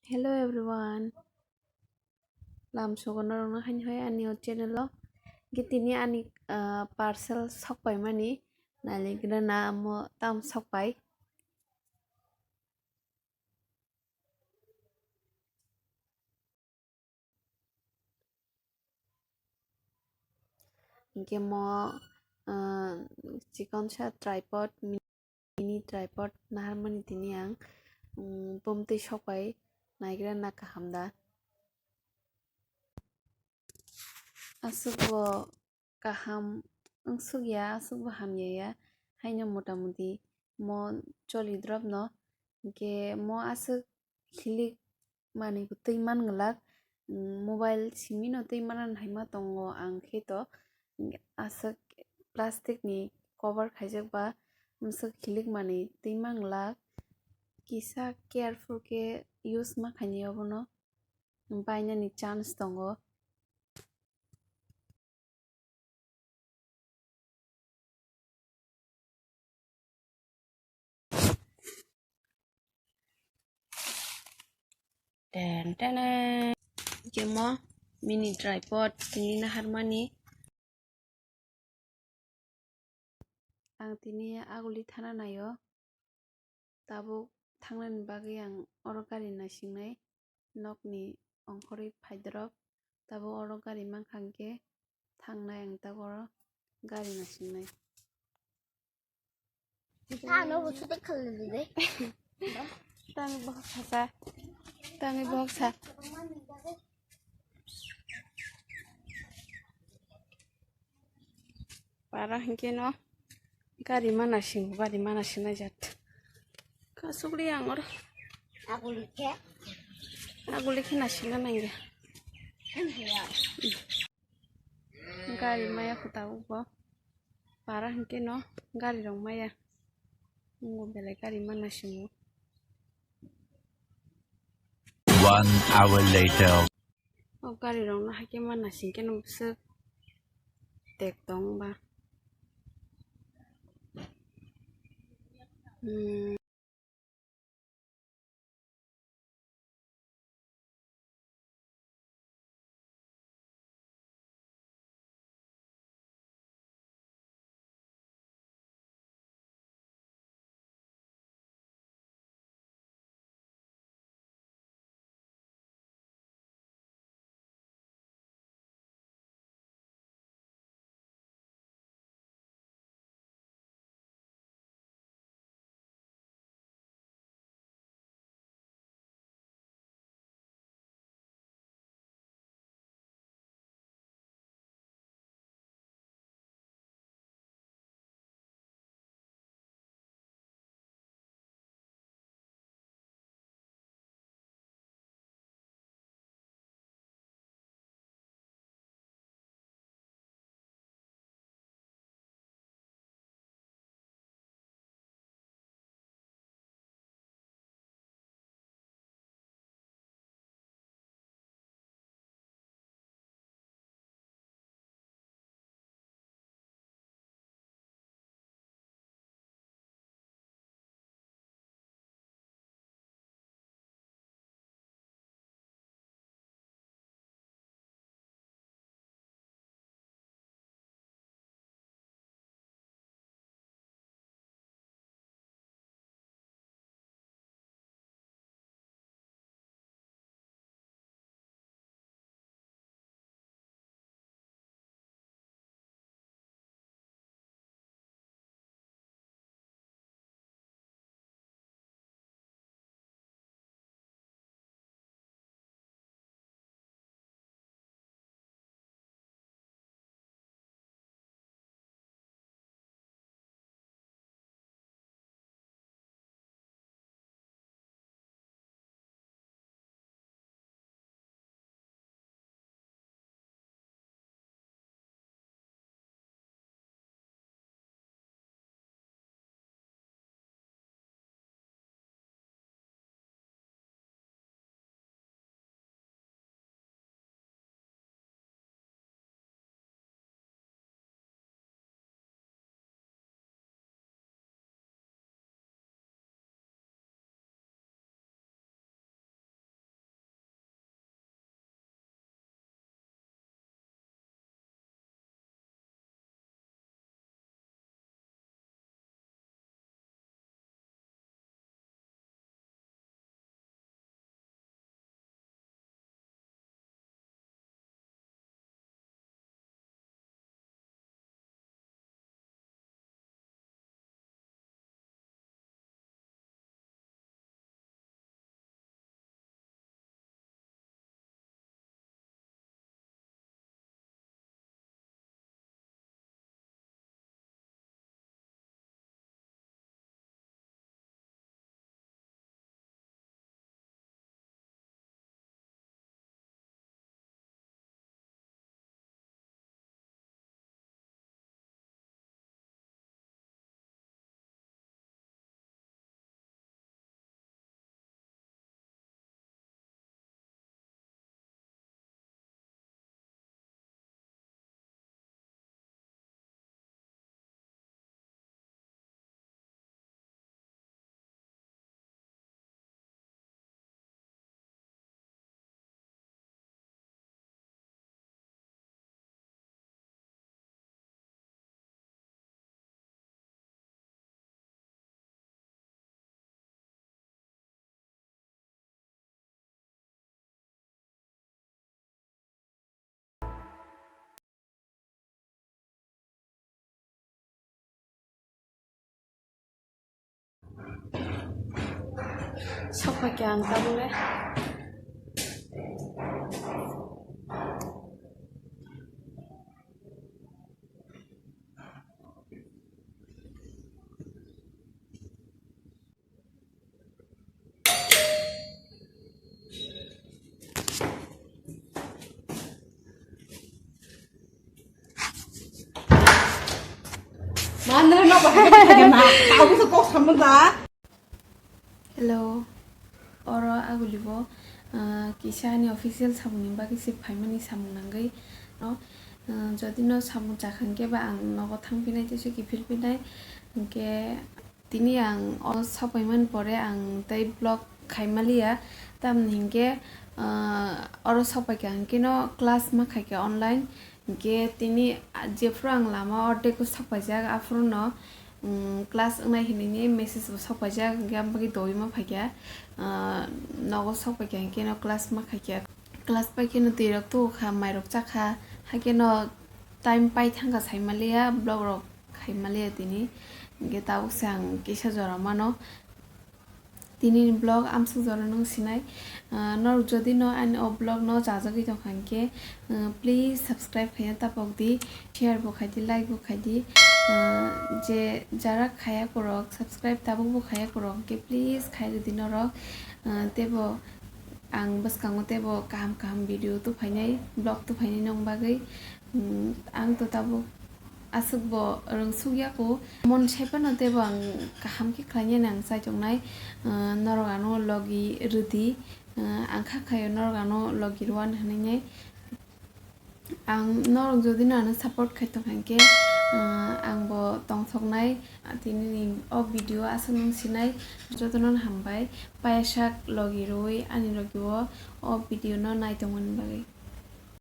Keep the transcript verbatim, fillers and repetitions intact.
Hello everyone. Lam sogo norokno haino hai ani o channel o. Hingke tini ani, ah, parcel sok paimani nailaikhe na amo tam sok pai. Hingke mo, ah, chikon sa tripod, mini tripod naharmani tini ang, um, bumtwi sok pai naigra na kaham da. Aswk bo kaham wngsuk ya, aswk bo hamya ya, haino mota moti mo choli drop no, hingke mo aswk hilik manwi bo twi man glak, mm, mobile simi no twi man hai ma tongo ang khe to, aswk plastic ni cover khaijak ba, bwswk hilik manwi twi man glak, kisa careful khe use ma khainai obono, bainani chance tongo. Ten, ten, ten. Hingke mo mini tripod tini naharmani. Ang tini aguli thana naio. Tabuk thangnani bagwi ang oro gari naisingnai, nokni ongkhorwi phaidorop. Tabuk oro gari mankha hwnkhe thangnai ang tabuk oro gari naisingnai. Ano bo sudah khalili de. Tani bohok sasa. Tani bohok sa. Para hingke no gari mana sing, gari mana sing na jat. Kasugli ang oro. Aguli khe. Aguli khe na sing na nangya. Gari maya khuta ubo. Para hingke no gari rong maya. Ngo belai gari mana singo. One hour later. O gari rong no haike mana singke no bwswk tek tong ba. Hmm. Sok paikha ang tabuk le. Mandra no bahai bahai na. Aku tu kok sama da. Hello. Oro agulibo, ah, kisa ani official samungni bagwi se phaimani samung nangwi. No, ah, jodi no samung chakha hwnkhe ba ang nogo thangphinai tei se kiphilphinai. Hwnkhe tini ang o sopaimani pore ang tei vlog khaimaliya. Tamni hwnkhe, ah, oro sopaikha hwnkhe no class ma khaikha online. Hwnkhe tini, ah, jephuru ang lama o ordek o sok paijak, aphuru no, um, class wngnai hinwi ni message bo sok paijak, hwnkhe ang bagwi dowi ma phaikha, ah, nogo sok paikha, hwnkhe no class ma khaikha. Class paikhe no twi rok tubu kha, mai rok chakha, haikhe no time pai thangkha saimaliya, vlog rok khaimaliya tini, hwnkhe tabuk se ang kisa jora mano. Tini ni vlog amsuk jora nung sinai. Ah, norok jodi no ani o vlog no chajagwi tongkha hwnkhe, ah, please subscribe khaina tapok di, share bo khai di, like bo khai di. Ah, je jara khaya korok, subscribe tabuk bo khaya korok hwnkhe please khai rwdi norok. Ah, teibo ang bwskango teibo kaham kaham video tubuphainai, vlog tubuphainai nong bagwi. Hmm, ang to tabuk aswk bo rwngsuk ya kho. Mon sai phano teibo ang kaham khe khlainani ang chaitongnai. Ah, norok ano logi rwdi. Ah, ang kha khaio norok ano logi rwani hwnwi. Ang norok jodi no ano support khai tongkha hwnkhe, ah, ang bo tongthoknai. Tini ni o video aswk nung sinai, jotono hambai. Payasak logi rwui ani logi o, o video no naitongmani bagwi.